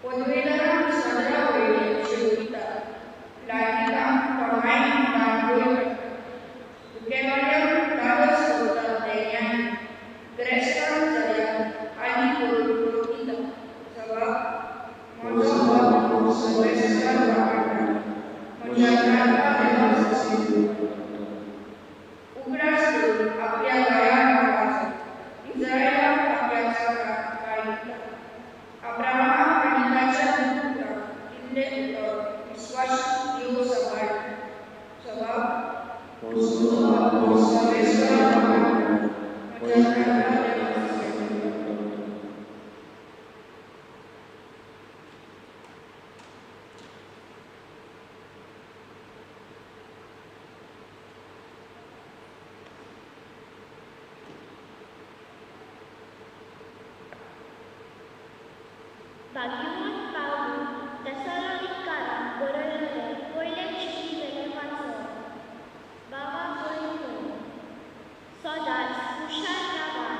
पदवेदारान सदरा वयले भाग्यवंत पावलून तेसलोनिकारांक बरयल्ले पयले चिटी वाचप. बाबा भयणींनो, सदांच खुशाल रावात,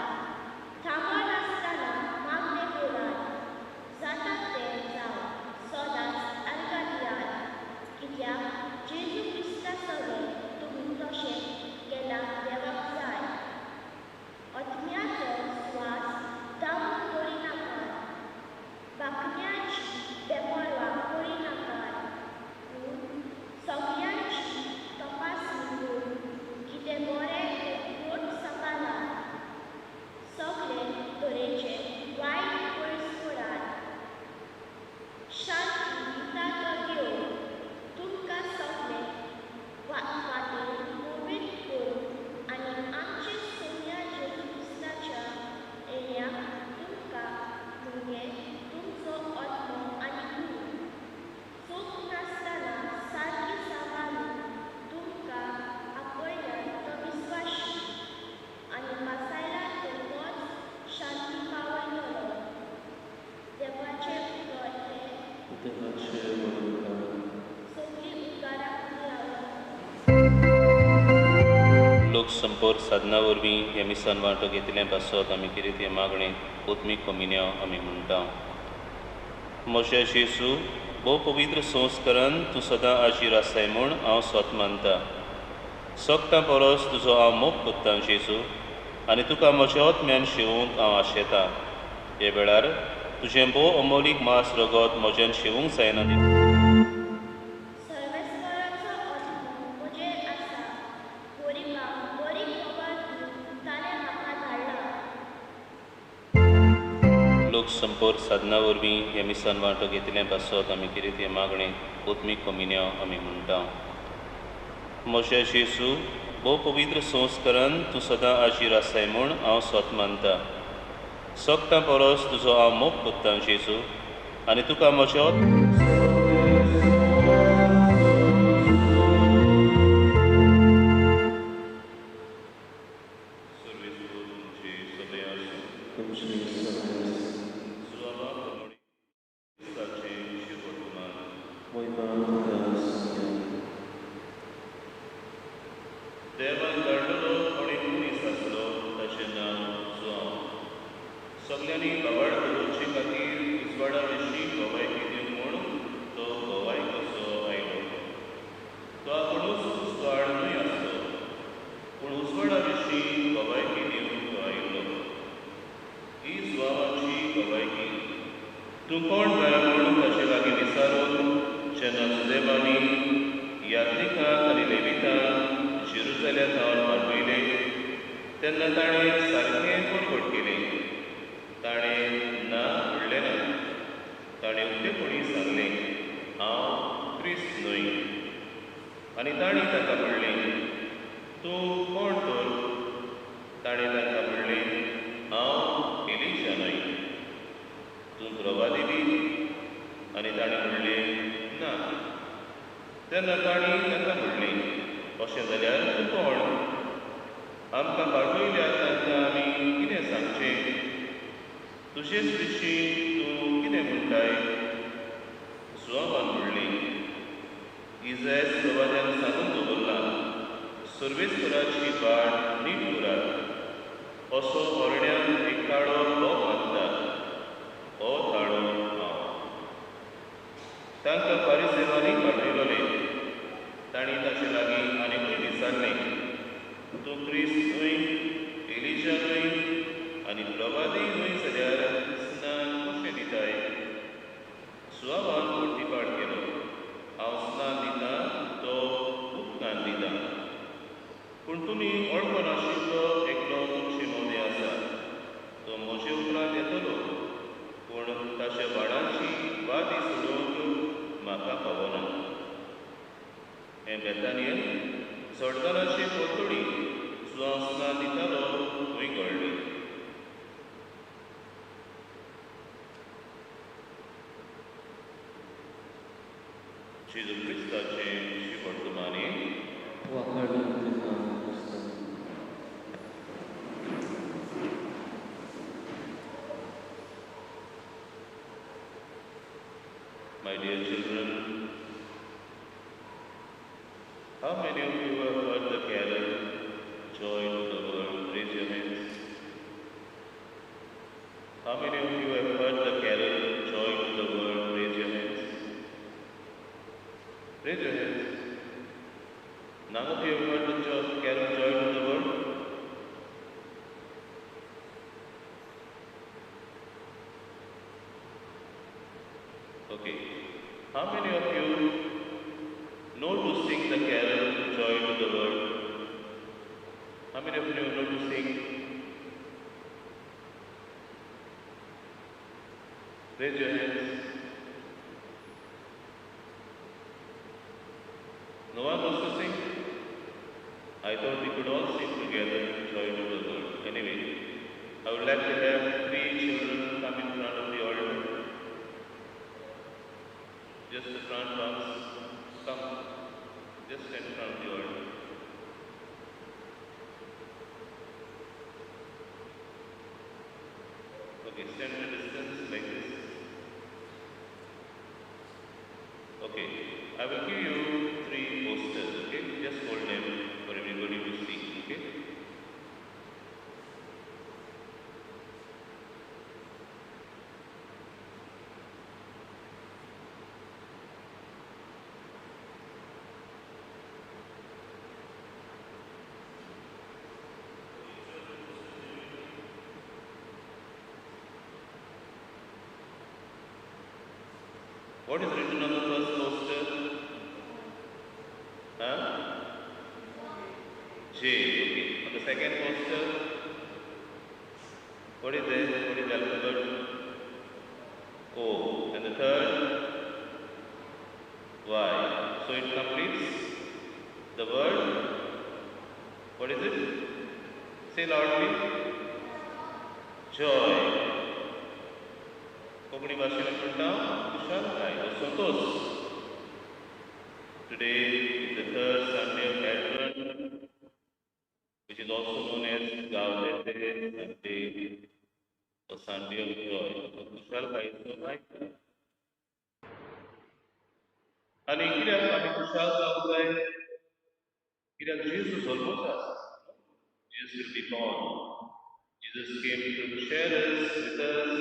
थांबनासतना मागणें करात, जाता तें जावं, सदांच आर्गां दियात, कित्याक जेजू क्रिस्ता सवें तुमी तशें केल्यार देवाक जाय. आत्म्याचो स्वास दामून दवरिनाकात, बाकण्याची बेपर्वा करिनाकात, पूण सगळ्यांची तपासणी करून कितें बरें तें घट सांबाळात. सगळे तरेचें वायट पयस करात. शांती दिता तो देव तुमकां सगळे वाटेन पवित्र करूं आनी आमचे सोम्या जेजू क्रिस्ताच्या येण्याक तुमकां म्हणजे तुमचो आत्मो आनी कूड चूक नासतना सारकी सांबाळून तुमकां आपयल्या तो विस्वाशी आनी वासायला तो तोच शांती पावयतलो. देवाचें उतर हें. देवाचे उपकार. सगळीं उपकारां रावात. लोकसंपर्क साधना वरवीं ह्या मिसान वांटो घेतिल्लें पासत आमी कितें तें मागणें आत्मीक कोमिन्यांव आमी म्हणटा. म्हज्या जेजू, भोव पवित्र संस्कारान तूं सदां आजीर आसाय म्हूण हांव स्वत मानता. सगटां परस तुजो हांव मोग कोत्तां जेजू, आनी तुका म्हज्या आत्म्यान शेवूंक हांव आशेतां. हे वेळार तुजें भोव अमोलीक मांस रगत म्हज्यान शेवूंक जायना. सर्वेस्पराचो आत्मो म्हजेर आसा, गरिबांक बरी खबर दिवंक ताणें म्हाका धाडला. लोकसंपर्क साधना वरवीं ह्या मिसान वांटो घेतिल्लें पासत आमी कितें तें मागणें आत्मीक कोमिन्यांव आमी म्हणटा. म्हज्या जेजू, भोव पवित्र संस्कारान तूं सदां आजीर आसाय म्हूण हांव स्वत मानता. सगटां परस तुजो हांव मोग कोत्तां जेजू, आनी तुका म्हज्या देवान धाडलेलो कोण एक मनीस आसलो, ताचें नांव जुआंव. सगल्यांनी बोवाळ दवरचे खातीर उजवाडा विशीं गवायकी दिवंक म्हूण तो गवाय कसो आयलो. तो आपुणूच उजवाड न्हय आसलो, पूण उजवाडा विशीं गवायकी दिवंक तो आयिल्लो. ही जुआंवाची गवायकी. तूं कोण काय म्हूण ताचे लागीं विचारून जेन्ना जुदेवांनी यात्रिकांक आनी लेवितांक जेरुजाल्या थावन पाठयले तेन्ना ताणें सारकें परगट केलें. ताणें ना म्हणलें ना. ताणें उक्तेपणी सांगलें, हांव क्रिस्त न्हय. आनी तांणी ताका म्हणलें, तूं कोण तर? ताणें तांकां म्हणलें, हांव एलिशा न्हय. तूं प्रवादी बी? आनी ताणें म्हणलें, ना. तेन्ना तांणी ताका म्हणलें, अशें जाल्यार तूं कोण? आमकां पाठयल्या तांकां आमी कितें सांगचें? तुजेच विशीं तूं कितें म्हणटाय? जुआंवान म्हणलें, इजायस प्रवाद्यान सांगून दवरलां, सर्वेस्पराची वाट नीट करात, असो अरण्यांत एक ताळो लोक बांदता, हो ताळो हांव. तांकां फारिसेवांनी पाठयलोले. तांणी ताचे लागीं आनीकूय विचारलें, तूं क्रिस्त न्हय, एलिजा न्हय आनी प्रवादी न्हय जाल्यार स्नान कशें दिताय? जुआंवान प्रतिपाट केलो, हांव स्नान दितां तो उदकान दिता, पूण तुमी वळखनाशिल्लो एकलो तुमचे मदें आसा. तो म्हजे उपरांत येतलो, पूण ताच्या बाळांची वादी सोडोवंक म्हाका पावना. हें बेतानियन जोर्दनाचे पलतडी जुआंव स्नान दितालो थंय घडलें. जेजू क्रिस्ताचें श्रीवर्तमानी. वाखाणू तुका क्रिस्ता. My dear children, how many of you have heard the carol, Joy to the World? Raise your hands. How many of you have heard the carol, Joy to the World? Raise your hands. Raise your hands. None of you have heard the carol, Joy to the World? Okay. How many of you know to sing the carol, Joy to the World? How many of you know to sing? Raise your hands. No one knows to sing? I thought we could all sing together, Joy to the World. Anyway, I would like to have 3 children come in front of the altar. Just the front ones, come. Just stand in front of the altar. Okay, stand at a distance like this. Okay, I will give you 3 posters, okay? Just hold them for everybody to see, okay? What is written on the first poster? Huh? J. Okay. On the second poster, what is there? What is the alphabet? O. And the third? Y. So it completes the word. What is it? Say loudly. Joy. Konkani भाषेन म्हणटा खुशालकाय or Santosh. Today is the third Sunday of Advent, which is also known as Gaudete Sunday or Sunday of Joy. So खुशालकायेचो आयतार. आनी कित्याक आमी खुशाल जावंक जाय? कित्याक जेजू जल्मोच आसा. Jesus will be born. Jesus came to share us with us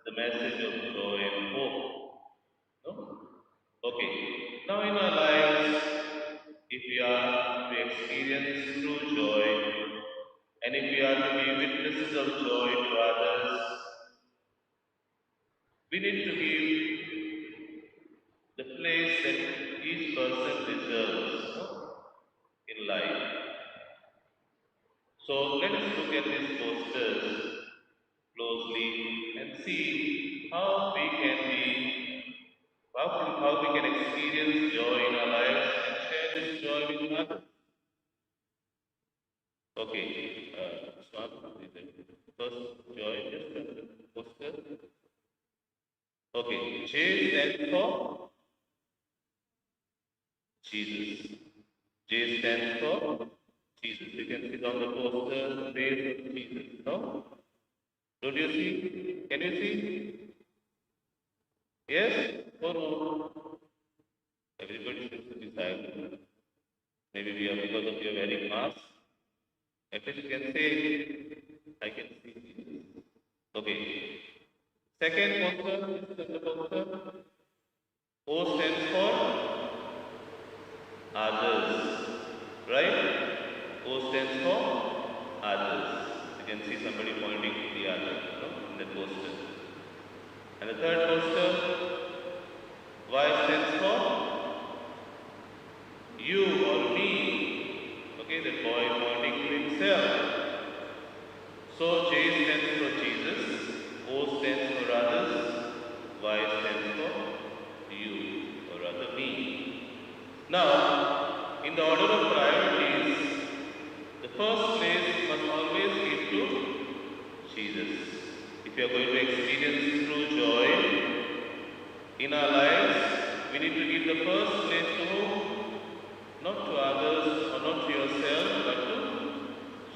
the message of joy and hope. No? Okay. Now in our lives, if we are to experience true joy, and if we are to be witnesses of joy to others, we need to give the place that each person deserves, no? In life. So let us look at these posters closely and see how we can be, how we can experience joy in our lives and share this joy with others. Okay, first joy, just the poster. Okay, J stands for Jesus. J stands for Jesus. You can see on the poster the face of Jesus. No? Don't you see? Can you see? Yes or no? Everybody seems to be silent. Maybe we are because of your wearing mask. At least you can say, I can see Jesus. Okay. Second poster, this is the poster. O stands for others. Right? O stands for others. You can see somebody pointing to the other, no? In the poster. And the third poster, Y stands for you or me. Okay, the boy pointing to himself. So J stands for Jesus, O stands for others, Y stands for you or rather me. Now, in the order of priorities, the first place must always give to Jesus. If you are going to experience true joy in our lives, we need to give the first place to whom? Not to others or not to yourself, but to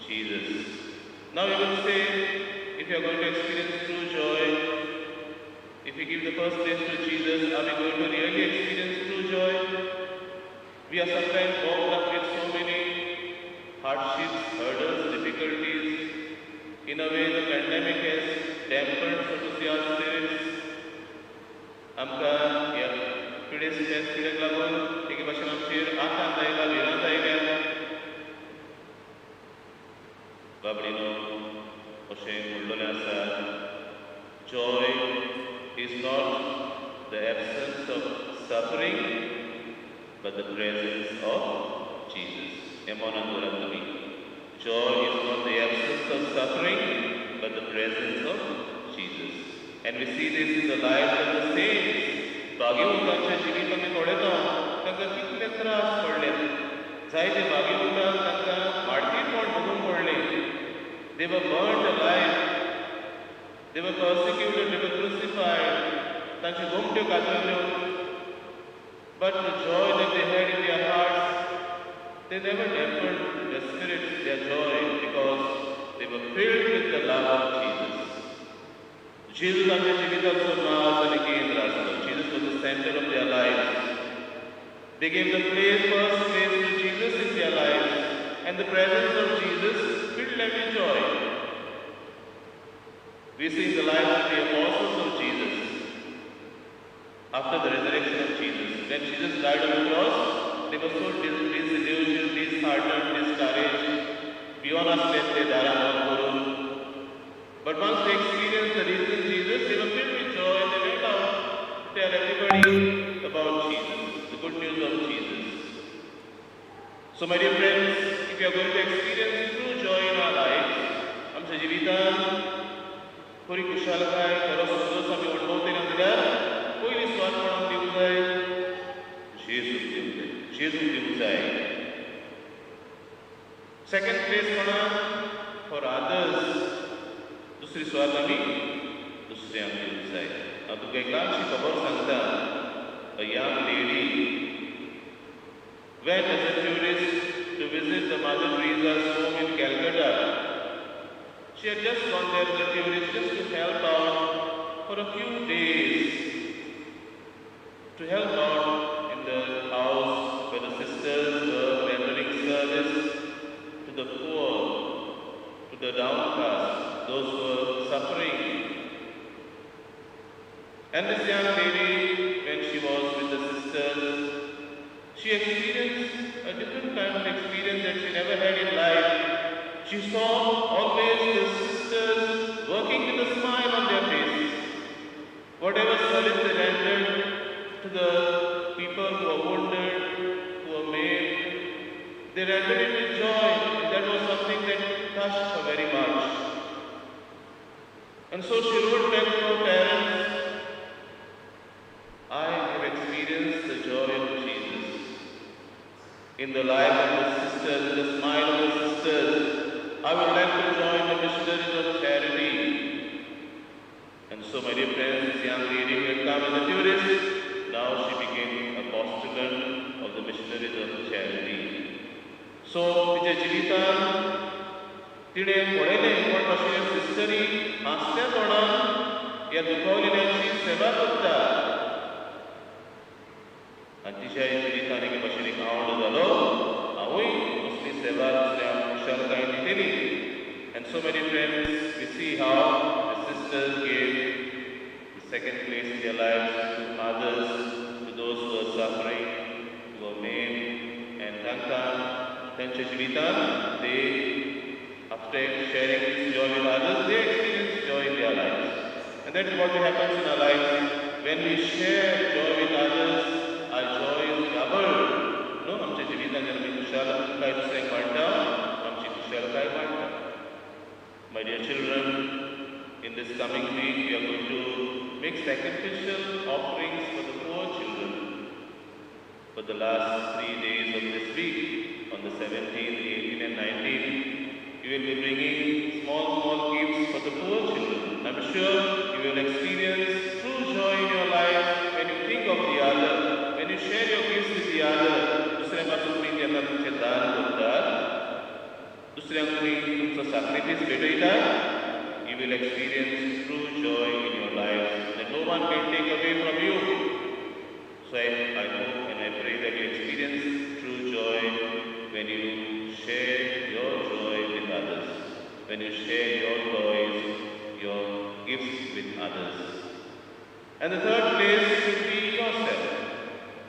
Jesus. Now you will say, if you are going to experience true joy, if you give the first place to Jesus, are we going to कित्याक लागून एके भाशेन आमचेर आकांत आयला, भिरांत आयल्या. बाबडीनो, अशें म्हणलेलें आसा, joy is not the absence of suffering but the presence of Jesus. हें मनान दवरात तुमी. Joy is not the absence of suffering but the presence of Jesus. And we see this in the life of the saints. भाग्यवंतांच्या जिवीत आमी पळयता, तांकां कितले त्रास पडले. जायते भाग्यवंतांक तांकां मार्टीरपण भोगूंक पडलें. They were burnt alive, they were persecuted, they were crucified. तांच्यो गोमट्यो कातरल्यो. But the joy that they had in their hearts, they never dampened their spirits, their joy, because they were filled with the love of Jesus. Jesus आमच्या जिविताचो माज आनी केंद्र आसलो. Jesus was the center of their lives. They gave the place, first place to Jesus in their lives, and the presence of Jesus filled them with joy. We see in the lives of the apostles of Jesus, after the resurrection of Jesus, when Jesus died on the cross, they were so disillusioned, disheartened, discouraged, भियोन आसले ते दारां बंद करून. But once they experienced the risen Jesus, they were filled with joy and they went out to tell everybody about Jesus, the good news of Jesus. So my dear friends, if you are going to experience true joy in our lives, आमच्या जिवितान खरी खुशालकाय, खरो संतोश आमी अणभवतले जाल्यार पयली सुवात कोणाक दिवंक जाय? जेजूक दिवंक जाय, जेजूक दिवंक जाय. सेकंड प्लेस कोणाक? For others. दुसरी सुवात आमी दुसऱ्यांक दिवंक जाय. हांव तुका एक ल्हानशी खबर सांगता. A young lady went as a tourist to visit the Mother Teresa's home in Calcutta. She had just gone there as a tourist just to help out for a few days, to help out in the house where the sisters were rendering service to the poor, to the downcast, those who were suffering. And this young lady, when she was with the sisters, she experienced a different kind of experience that she never had in life. She saw always the sisters working with a smile on their faces. Whatever service they rendered to the people who were wounded, who were maimed, they rendered it with joy. And that was something that touched her very much. And so she wrote back to her parents, I have experienced the joy of Jesus in the life of the sisters, in the smile of the sisters. I would like to join the missionaries of charity. And so, my dear friends, this young lady who had come as a tourist, now she became a postulant of the missionaries of charity. So, तिच्या जिवितान तिणें पळयलें कोण भाशेन सिस्टरी हांसत्या तोंडान ह्या दुखावलेल्यांची सेवा करता. आनी तिच्या जिवितान एके भाशेन एक आवड जालो, हांवूय असली सेवा दुसऱ्यांक खुशालकायेन दितली. And so many friends, we see how the sisters gave the second place in their lives to others, to those who were suffering, who were maimed, and तांकां तांच्या जिवितान they, after sharing this joy with others, they experience joy in their lives. And that is what happens in our lives. When we share joy with others, our joy is doubled. No, आमच्या जिवितान जेन्ना आमी खुशालकाय दुसऱ्यांक वांट्टा, आमची खुशालकाय वाडटा. My dear children, in this coming week we are going to make sacrificial offerings for the poor children. For the last 3 days of this week, on the 17th, 18th and 19th, you will be bringing small, small gifts for the poor children. I'm sure you will experience true joy in your life when you think of the other, when you share your gifts with the other. दुसऱ्या पासून तुमी जेन्ना तुमचें दान करतात, दुसऱ्यांक तुमी तुमचो sacrifice भेटयतात, you will experience true joy in your life that no one can take away from you. So I hope and I pray that you experience true joy when you share your joy with others, when you share your toys, your gifts with others. And the third place should be yourself.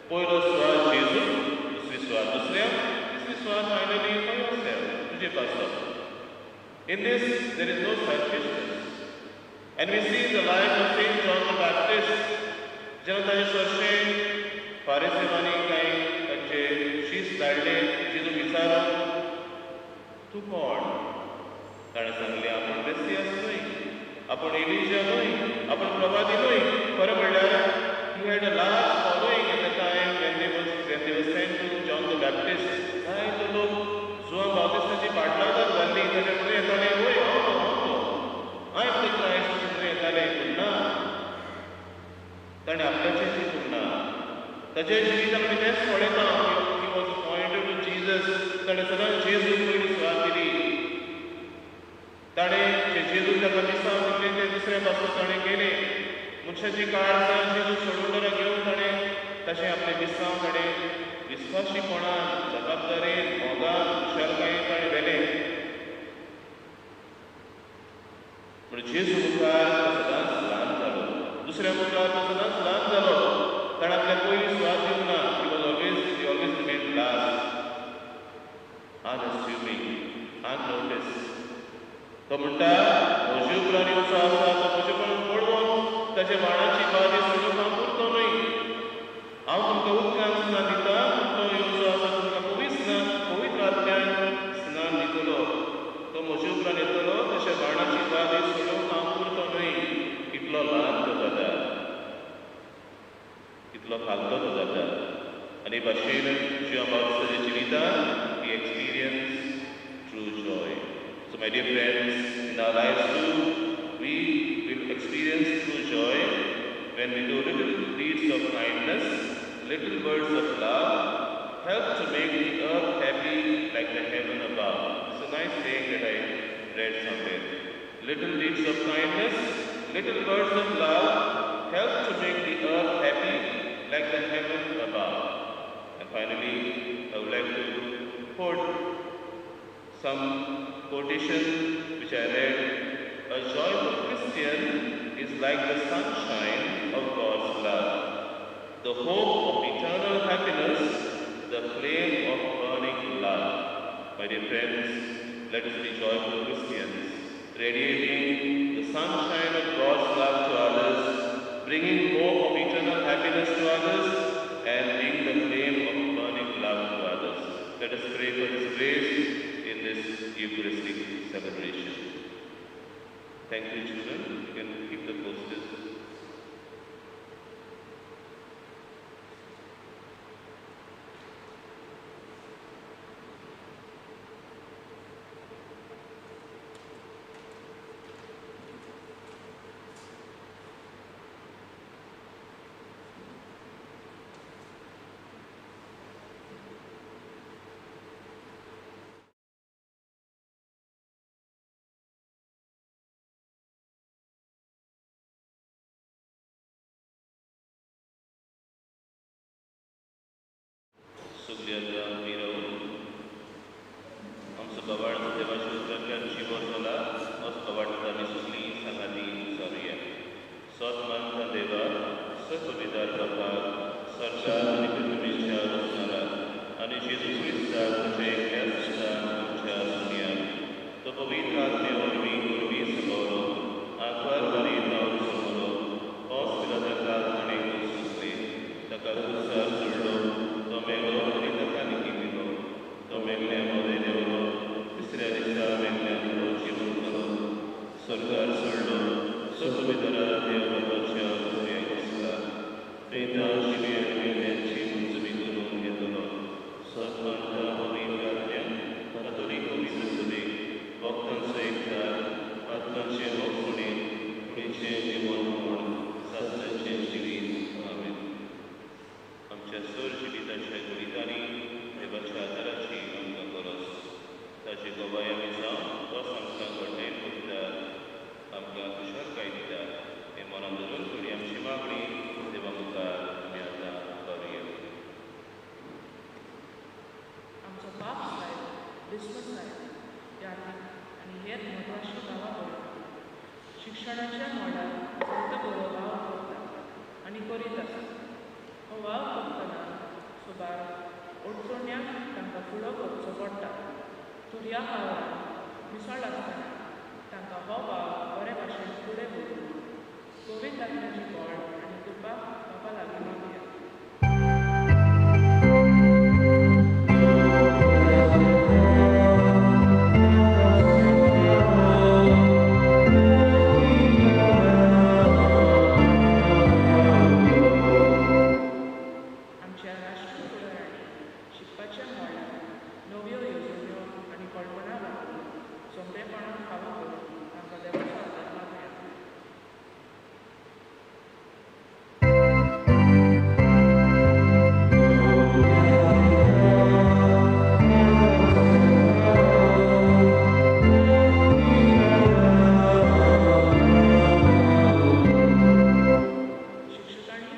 पयलो स्वाद जेजू, दुसरी स्वाद दुसऱ्या, तिसरी स्वाद finally for yourself, तुजे पासत. In this there is no selfishness. And we see the life of Saint John the Baptist, जेन्ना ताजे सरशें फारिसेवांनी कांय तांचे शीस धाडले जेजू विचारून, तूं कोण? ताणें सांगलें, आपूण मेसियास न्हय, आपूण एलिजा न्हय, आपूण प्रवादी न्हय. खरें म्हणल्यार he had a large following at the time when they were sent to John the Baptist. जायते लोक जुआन बाप्तिस्ताची पाटलावतात घाल्ली, ताच्या फुडें येताले, वय हांव तो, हांव तो, I am the Christ अशें म्हणून येताले. पूण ना, ताणें आपल्याचें चिंतूंक ना. ताच्या जिवितान आमी तेंच पळयता. He was pointed to Jesus. ताणें सदांच जेजूक पयली सुवात दिली. ताणें जे जेजून ताका मिसांव दिल्लें तें दुसऱ्या पासून ताणें केलें. मनशाची काळजां जेजूक सोडून घेवन ताणें तशें आपलें मिसांव ताणें विस्वाशीपणान, जबाबदारेन, मोगान, खुशालकायेन ताणें व्हेलें. पूण जेजू मुखार तो सदांच ल्हान जालो, दुसऱ्या मुखार तो सदांच ल्हान जालो. ताणें आपल्याक पयली सुवात दिवंक ना. He always remain last, unassuming, unnoticed. तो म्हणटा, म्हजे उपरांत येवचो आसा तो म्हजे पसून पळोवन ताच्या वाणाची बादी सोडूंक हांव पुरतो न्हय. हांव तुमकां उदकान स्नान दिता, पूण तो येवचो आसा तुमकां पवित्र आत्म्यान स्नान दितलो. तो म्हजे उपरांत येतलो, तशें बाणाची बादी सोडूंक हांव पुरतो न्हय. इतलो ल्हान तो जाता, इतलो खालतो तो जाता. आनी भाशेन जिवा बाप्तिस्ताच्या जिवितान he experience true joy. So my dear friends, in our lives too, we will experience true joy when we do little deeds of kindness, little words of love, help to make the earth happy like the heaven above. It's a nice saying that I read somewhere. Little deeds of kindness, little words of love, help to make the earth happy like the heaven above. And finally, I would like to quote some quotation which I read. A joyful Christian is like the sunshine of God's love, the hope of eternal happiness, the flame of burning love. My dear friends, let us be joyful Christians, radiating the sunshine of God's love to others, bringing hope of eternal happiness to others, and being the flame of burning love to others. Let us pray for this grace in this Eucharistic celebration. Thank you, children. You can keep the posters. सगळी आतां आमी रावन आमचो कवाड देवाच्या उतरांतल्यान जिवो जाला, तोच कवाड आमी सगळीं सांगाती सारुया. सत मानता देवा, सत पवित्र बापाक, सरकार आनी पृथ्वीच्या रचणाराक, आनी जेजू क्रिस्ताक तुज्या एकल्या सुतान आमच्या सुनयाक, तो पवित्र आत्मे वरवीं वरवीं समवलो, आंकवार मारी जावन समवलो, पोस पिलाताका ताणें सोंसले, ताका कुसार सोडलो, तो मेलो आनी ताका लिखी दिलो, तो मेल्ल्या मदें देंवलो, तिसऱ्या दिसा मेल्ल्यान तो जिवंत जालो, स्वर्गार सोडलो, सपवितरा देव बापाच्या उजव्याक बसला, प्रेतां जिवी आनी मेल्ल्यांची मंजुरी करून घेतलो. सत मानता पवित्र आत्म्याक, कातोलीक पवित्र सभेक, भक्तांचो एकचार, आत्माचें भोगसुणें, कुडीचें जिवनपण, सासणाचें जिवीत. आमेन. आमच्या सर जिविताच्या गुडितांनी देवाच्या आदाराची आमकां गरज. ताचे गवाय आमी जावन तोच आमकां घडणें करता, आमकां खुशालकाय दिता. हें मनान धरून थोडी आमची मागणी देवा मुखार आमी आतां करुया. आमचो बाप साहेब, बिस्म साहेब, यादीक आनी हेर म्हत्वाची नांवां बरयता. शिक्षणाच्या मळार संत बरो वावर करता आनी करीत आसा. हो वावर करतना सुबार अडचण्यांक तांकां फुडो करचो पडटा. तर ह्या वावरांत मिसळ आसतना तांकां हो वावर बरे भाशेन फुडें व्हरूंक पवित्र आत्म्याची बळ आनी कृपा बापा लागीं मागया. आमच्या राष्ट्रीय फुडारांनी शिकपाच्या मळार नव्यो येवजण्यो आनी कल्पना वापरून सोंपेपणान फावो करून तांकां देवाचो आदार मागया. शिक्षकांनी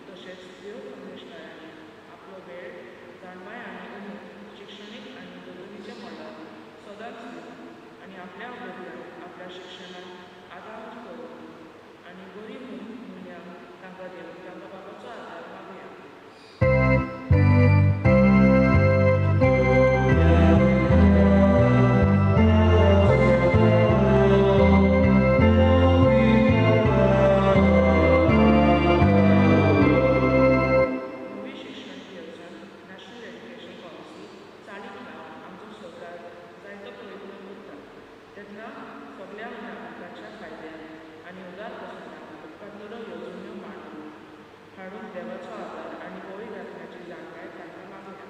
तशेंच देव संदेशकारांनी आपलो वेळ, जाणवाय आनी उमेद शिक्षणीक आनी गजालीच्या मळार सदांच दिवन आनी आपल्या भुरग्यांक आपल्या शिक्षणाक आदार करून आनी बरीं मुल्यां तांकां दिवन तांकां बाबाचो आदार मागया. नवी शिक्षणीक येवजण नॅशनल एज्युकेशन पॉलिसी चालीक लावन आमचो सरकार जायतो प्रयत्न करता तेन्ना सगल्या नागरिकांच्या फायद्यान आनी उदार पसंदाक उपकारतलो येवजण्यो मांडून हाडून देवाचो आदार आनी पवित्र आत्म्याची जाणवाय तांकां मागया.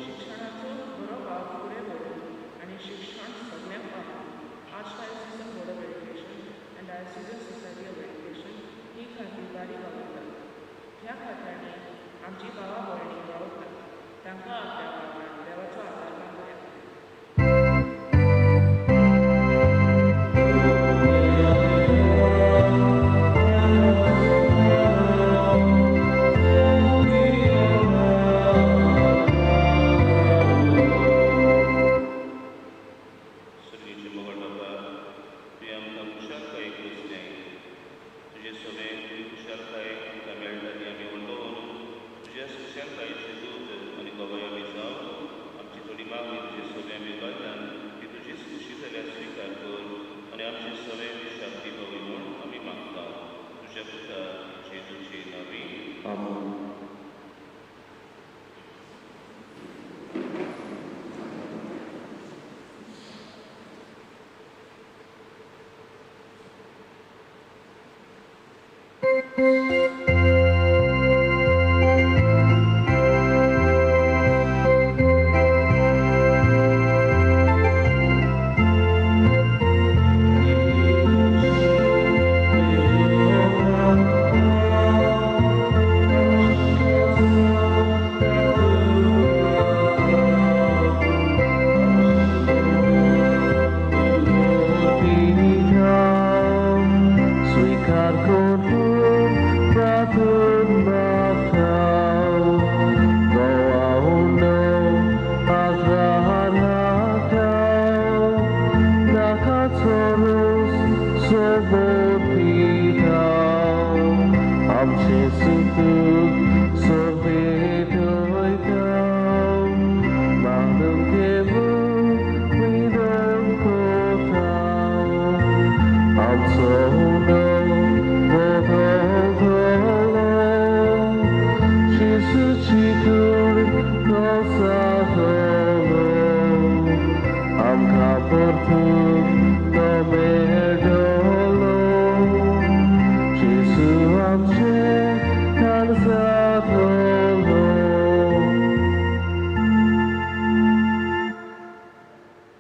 शिक्षणाचो बरो वावर फुडें व्हरून आनी शिक्षण सगल्यांक पावोवन Archdiocesan Board of Education and Diocesan Society of Education ही खातीं बारीक वावुरतात. ह्या खात्यांनी आमची भावा भयणी वावुरतात. तांकां आपल्या वावरांत देवाचो आदार मागया. सर्गीचे मोगाळ बाबा, तुवें आमकां खुशालकायेक रचलें. तुजे सगळें तुजी खुशालकाय आमकां मेळटा ती आमी अणभवून तुज्या खुशालकायेचे दूत आनी गवाय आमी जावन आमची थोडी मागणी तुजे सगळें आमी घालतान ती तुजीच खुशी जाल्यार स्विकार कर आनी आमचे सगळे शांती पावय म्हूण आमी मागता. तुज्या पुता जेजूचे नांवी. आमेन. स्वीकार करून प्रार्थना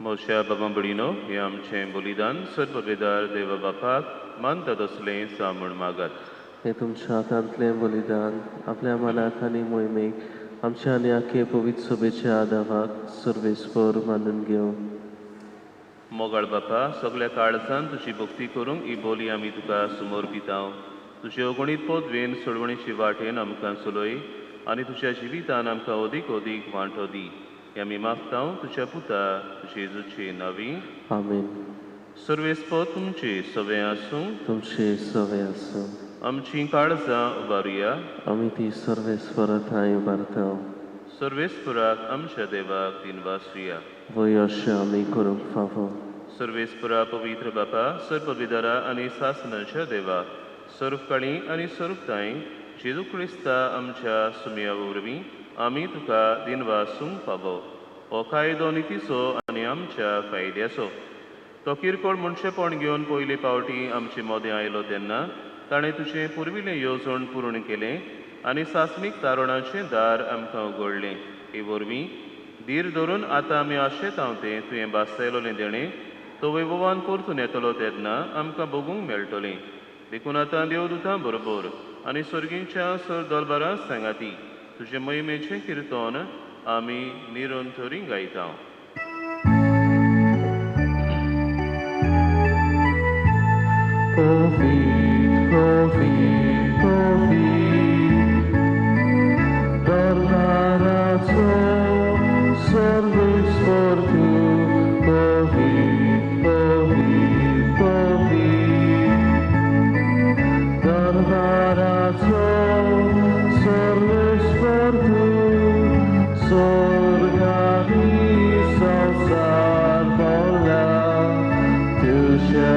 मोशा बाबा भयणीनो, हें आमचें बलिदान सर्ववेदार देवा बापाक मानता तसलें सामण मागात. हें तुमच्या हातांतलें बलिदान आपल्या मनाक आनी मोहिमेक आमच्या आनी आखे पवित्र सभेच्या आदावाक सर्वेस्पर मानून घेवं. मोगाळ बापा, सगळ्या काळजान तुजी भक्ती करूंक ही बोली आमी तुका समर्पितांव. तुजे अगणीत पदवेन सोडवणीची वाटेन आमकां चलय आनी तुज्या जिवितान आमकां अदीक अदीक वांटो दी. हें आमी मागता तुज्या पुता जेजूचे नांवी. आमेन. सर्वेस्पर तुमचे सवे आसूं. तुमचे सवे आसूं. आमचीं काळजां उबारुया. आमी ती सर्वेस्परा थांय उबारता. सर्वेस्पराक आमच्या देवाक दिनवासुया. वय, अशें आमी करूंक फावो. सर्वेस्परा, पवित्र बापा, सर्व पदवेदारा आनी सासणाच्या देवा, सर्वकाळीं आनी सर्वथांय जेजू क्रिस्ता आमच्या सुमया वरवीं आमी तुका दिनवासूंक फावो. हो कायदो नितीचो आनी आमच्या फायद्याचो. तो किरकोळ मनशेपण घेवन पयले पावटी आमचे मदें आयलो तेन्ना ताणें तुजें पुर्विल्लें येवजण पूर्ण केलें आनी सासणीक तारणाचें दार आमकां उगडलें. हे वरवीं धीर धरून आतां आमी आशेतांव तें तुवें भासायलोलें देणें तो वैभवान परतून येतलो तेन्ना आमकां भोगूंक मेळटलें. देखून आतां देवदूतां बरोबर आनी सर्गींच्या सर दलबारां सांगाती तुजे महिमेचें किर्तन आमी निरंतरी गायता. Covid, Covid, Covid, दरबाराचो सर्वेस्पर तूं. कोवीड, कोवीड, कोवीड, दरबाराचो सर्वेस्पर तूं. स्वर्गानी संवसार भरला तुज्या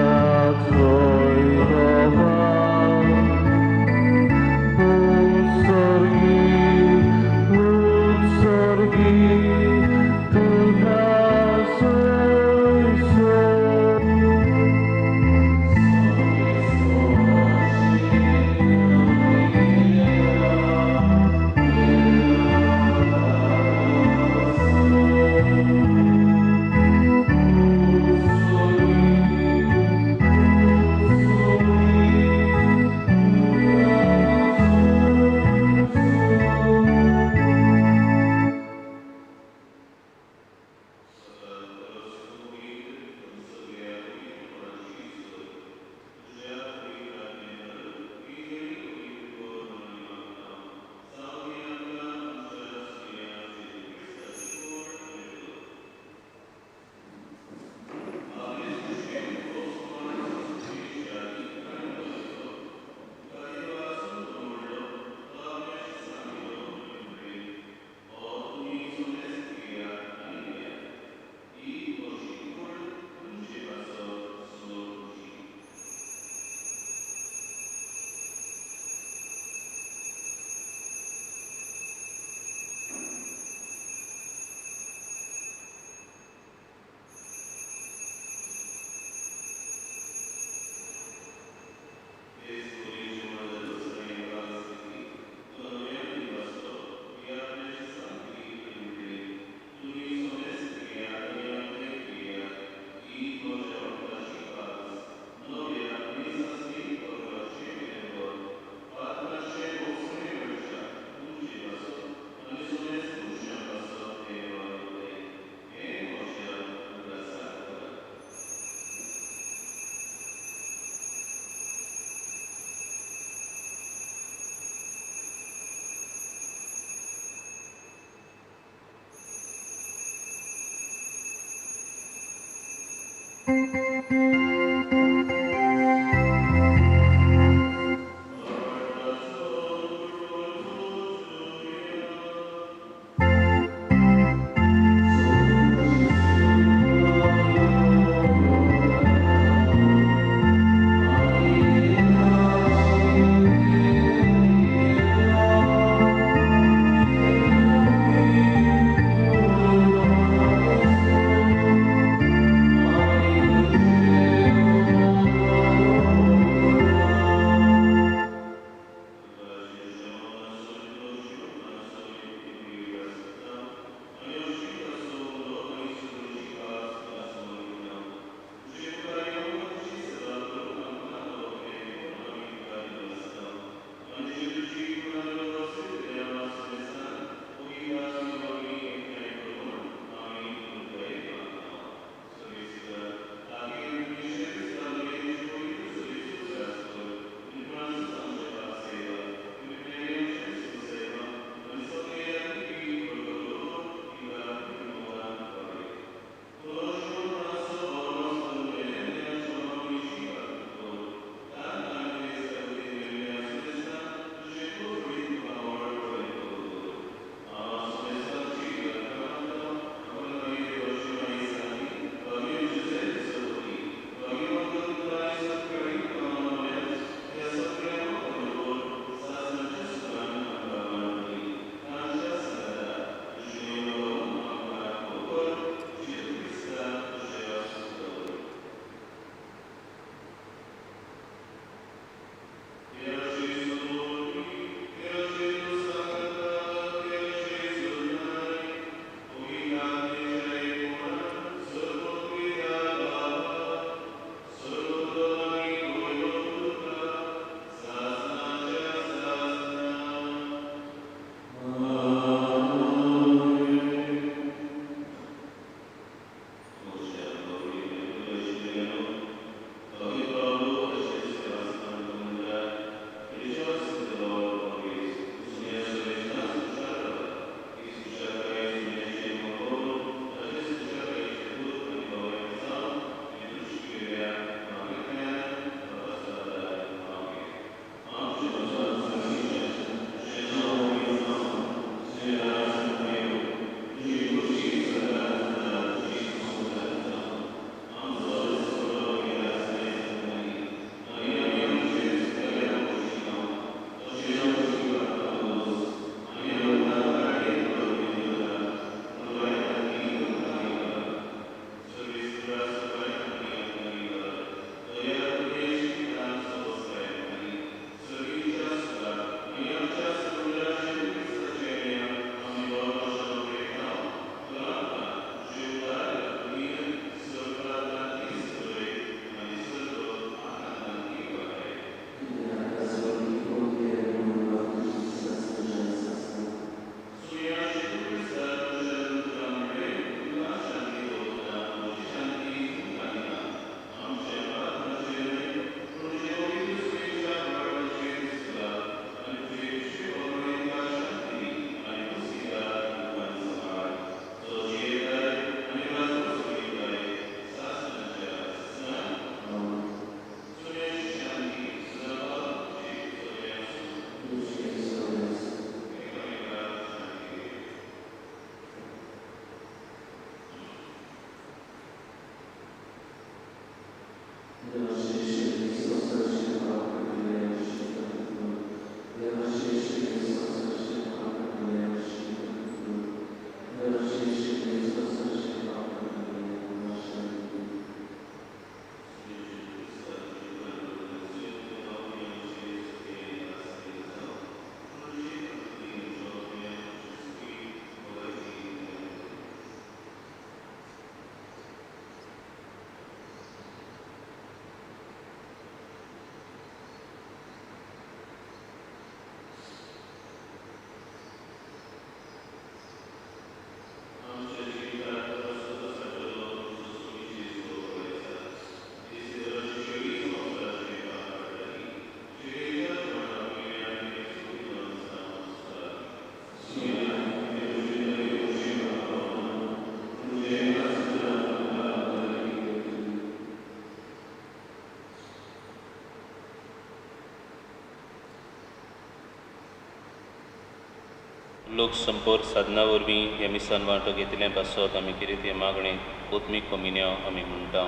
लोक संपर्क साधना वरवीं ह्या मिसान वांटो घेतिल्ले पासत आमी कितें तें मागणें आत्मीक कोमिन्यांव आमी म्हणटा.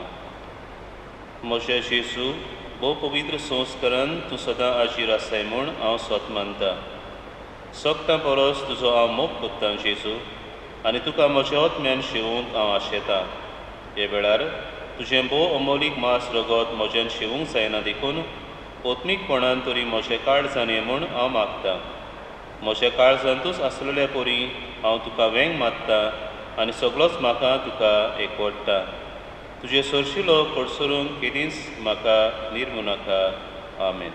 म्हज्या जेजू, भोव पवित्र संस्कारान तूं सदां आजीर आसाय म्हूण हांव स्वत मानता. सगटां परस तुजो हांव मोग कोत्तां जेजू, आनी तुका म्हज्या आत्म्यान शेवूंक हांव आशेतां. हे वेळार तुजें भोव अमोलीक मास रगत म्हज्यान शेवूंक जायना देखून आत्मीकपणान तरी म्हजें काळजान ये म्हूण हांव मागतां. म्हज्या काळजांतूच आसलेल्या परी हांव तुका वेंग मारता आनी सगळोच म्हाका तुका एकवडटा. तुजे सरशिलो कडसरून केदींच म्हाका निर्मू नाका. आमेन.